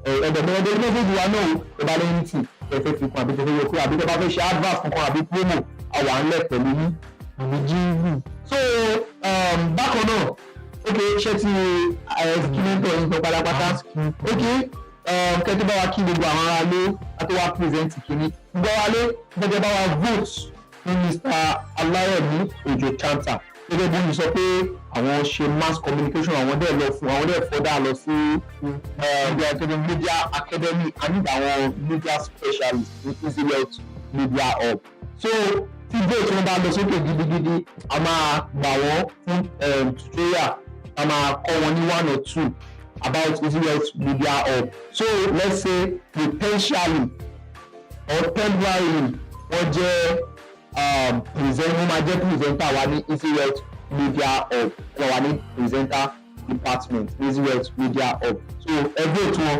Ẹ̀ẹ́dẹ̀ mẹ́ẹ̀ẹ́dẹ́ message wa náà o. Tó bá lẹ́yìn tí ẹ fẹ́ fi kún àbí tẹ fẹ́ yọ kúrò, àbí tẹ bá fẹ́ ṣe advert kankan àbí promo, àwa ń lẹ̀ pẹ̀lú yín. Àbí jingle. So bákan náà, ok, ṣé ti kí mentor yín sọ pátápátá? Ok, kẹ́tí bá wa kí gbogbo àwọn ará ilé láti wá present kìíní gbogbo ará ilé gẹ́gẹ́ bá wa vote fún Mr. Aláyọ̀mí Òjò Chanta, gẹ́gẹ́ bí wọ́n sọ pé àwọn ṣe mass communication, àwọn dẹ̀ lọ fún àwọn dẹ̀ further lọ sí media academy. I need àwọn media specialist ní Easy Wealth Media Hub. So tí vote wọn bá lọ sókè gidigidi, a máa gbà wọ́n fún tutorial, a máa kọ́ wọn ní one or two about Easy Wealth Media Hub. So let's say potentially or temporarily, wọ́n jẹ́ present, wọ́n máa jẹ́ presenter wa ní Easy Wealth Media Hub. Wọ́n wà ní presenter department ní Easy Wealth Media Hub. So ẹ vote wọn.